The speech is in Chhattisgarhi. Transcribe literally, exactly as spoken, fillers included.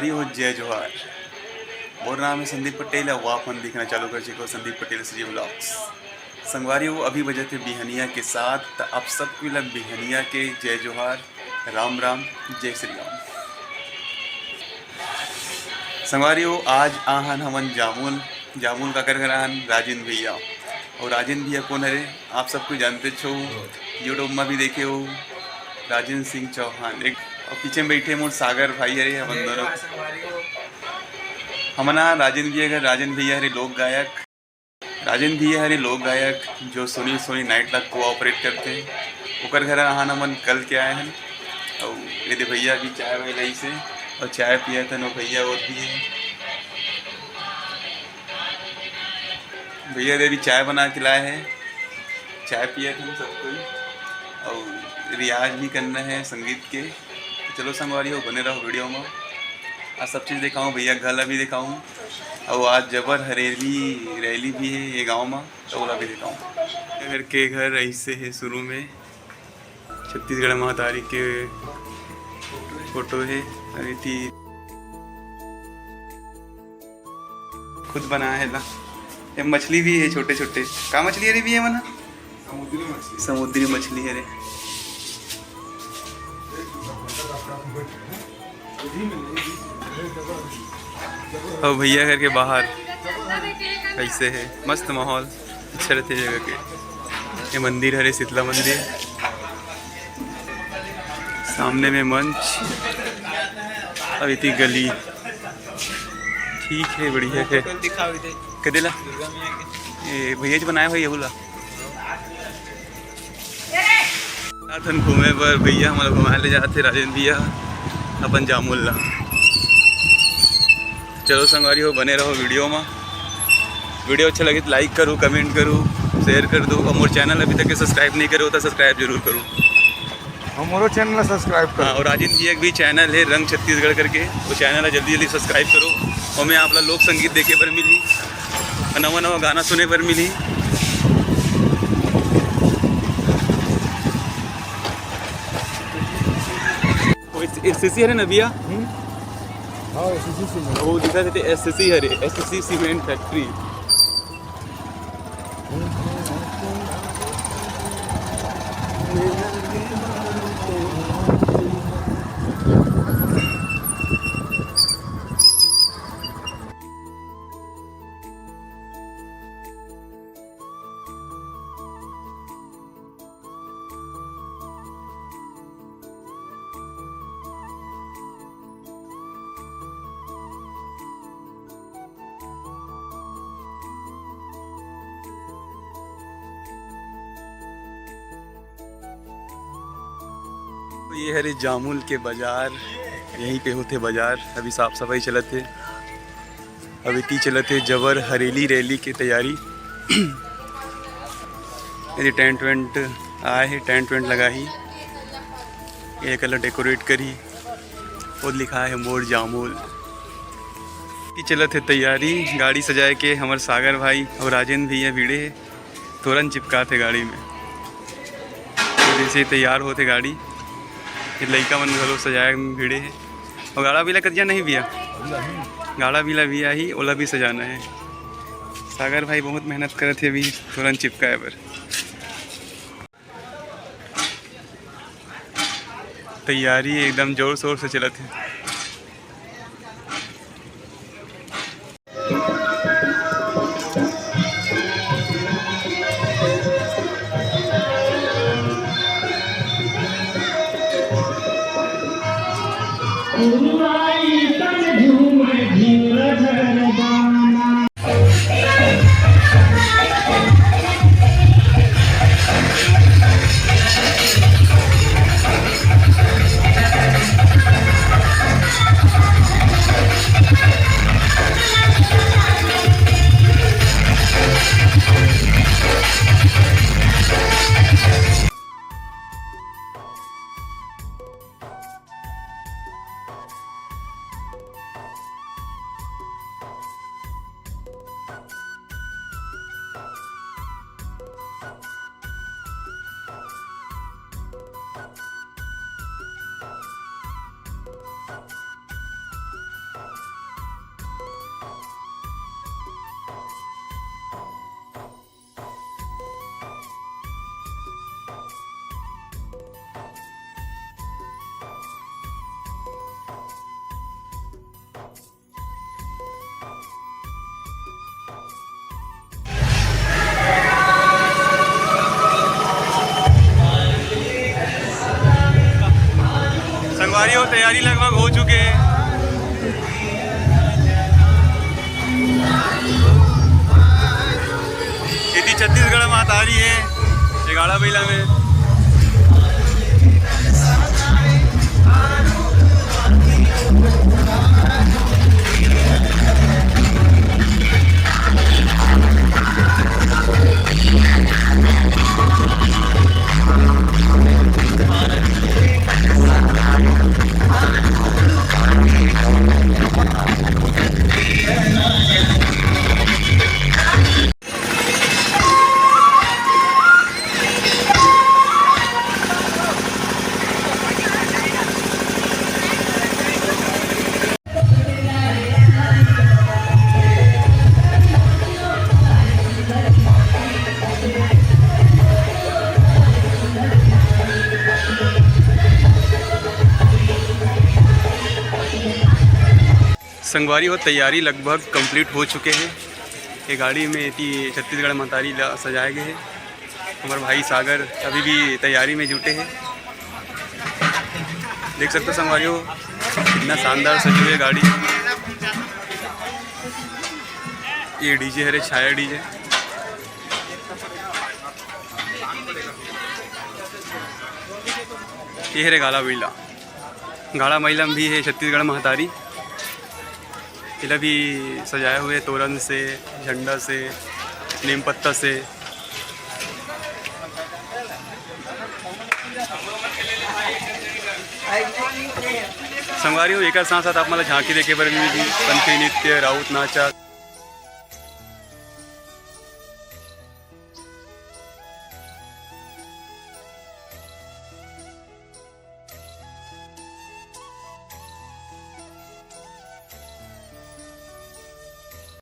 हो, जय जोहार। मोर नाम है संदीप पटेल, अउ आप मन देखना चालू कर चुके हो संदीप पटेल सीजी व्लॉग्स। संगवारी हो, अभी बजत हे बिहनिया के सात, त आप सबको ला बिहनिया के जय जोहार, राम राम, जय श्री राम। संगवारी हो, आज आहन हमन जामुल, जामुल काकर घर आहन, राजेंद्र भैया। अउ राजेंद्र भैया कोन हरे, आप सब कोई जानते हो, YouTube में भी देखे हो, राजेंद्र सिंह चौहान। एक, अउ पीछे में बैठे मोर सागर भाई हरे, अपन दोनों। हमन आहन राजेंद्र भैया घर, राजेंद्र भैया हरे लोक गायक, राजेंद्र भैया हरे लोक गायक, जो सोनी सोनी नाइट क्लब को ऑपरेट करते हैं। ओकर घर आहन हमन कल के आए हैं। अउ ये दे भैया भी चाय वाय लाइस हे, अउ चाय पियत हन, अउ भैया और भी है। भैया दे भी चाय बना के लाए हैं, चाय पियत हन सब कोई। अउ रियाज भी करना है संगीत के। तो चलो संगवारी हो, बने रहो वीडियो में, आज सब चीज़ दिखाऊँ, भैया घर ला भी दिखाऊँ। अउ आज जबर हरेली रैली भी है ये गाँव में, तो ओला भी दिखाऊँ। घर के घर ऐसे है शुरू में, छत्तीसगढ़ महतारी के फोटो है। अभी ती खुद बनाए हे ला। ये मछली भी है छोटे छोटे। का मछली हरे भी है मना? समुद्री मछली। समुद्री मछली हरे। अउ भैया घर के बाहर कैसे है, मस्त माहौल, अच्छा रहते जगह के। ये मंदिर हरे, शीतला मंदिर। सामने में मंच, अउ इतनी गली। ठीक है, बढ़िया है। कदेला? ये भैया जी बनाए हुए ये बोला। साथन घूमे बर भैया हमला घुमाए ले जाथे राजेंद्र भैया अपन जामुल ला। चलो संगवारी हो, बने रहो वीडियो में। वीडियो अच्छा लगे तो लाइक करो, कमेंट करो, शेयर कर दो। अउ मोर चैनल अभी तक के सब्सक्राइब नहीं करे हो तो सब्सक्राइब जरूर करो। हमरो चैनल ला सब्सक्राइब करो। हाँ, अउ राजेंद्र भैया के भी चैनल है रंग छत्तीसगढ़ करके, वो चैनल ला जल्दी जल्दी सब्सक्राइब करो। अउ मैं आप ला लोक संगीत देखे बर मिली, नवा नवा गाना सुने बर मिली। वो एस-, एससीसी हरे ना भैया? हम्म। हाँ, एससीसी सीमेंट। वो दिखा देते एससीसी हरे, एससीसी सीमेंट फैक्ट्री। ये हरे जामुल के बाजार, यहीं पे होथे बाजार। अभी साफ सफाई चलत हे। अभी ती चलत हे जबर हरेली रैली के तैयारी। ये टेंट वेंट आए हे, टेंट वेंट लगा ही, ये कलर डेकोरेट करी, वो लिखा है मोर जामुल। की चलत हे तैयारी, गाड़ी सजाए के हमर सागर भाई अउ राजेंद्र भैया भिड़े हे, तोरन चिपकात हे गाड़ी में। तो जैसे ही तैयार होत हे गाड़ी, ये लइका मन घलो सजाए में भिड़े हे। अउ गाड़ा बीला करिया नहीं भैया, गाड़ा बीला भी आही, ओला भी सजाना है। सागर भाई बहुत मेहनत करत हे अभी तोरन चिपकाए बर। तैयारी एकदम जोर शोर से चलत हे। तैयारी हो, तैयारी लगभग हो चुके हे। एती छत्तीसगढ़ महतारी हे, ए गाड़ा बइला में। संगवारी हो, तैयारी लगभग complete हो चुके हे। ये गाड़ी में एती छत्तीसगढ़ महतारी ला सजाए गे हे। हमर भाई सागर अभी भी तैयारी में जुटे हे। देख सकते हो संगवारी हो, कितना शानदार सजी हुई है गाड़ी। ये डीजे हरे, छाया डीजे। ये हरे गाड़ा बइला। गाड़ा बइला में भी है छत्तीसगढ़ महतारी। एला भी सजाए हुए तोरन से, झंडा से, नीम पत्ता से। संगवारी हो, एकर साथ साथ आप मन ला झांकी देखे बर मिलही, पंथी नृत्य, राउत नाचा।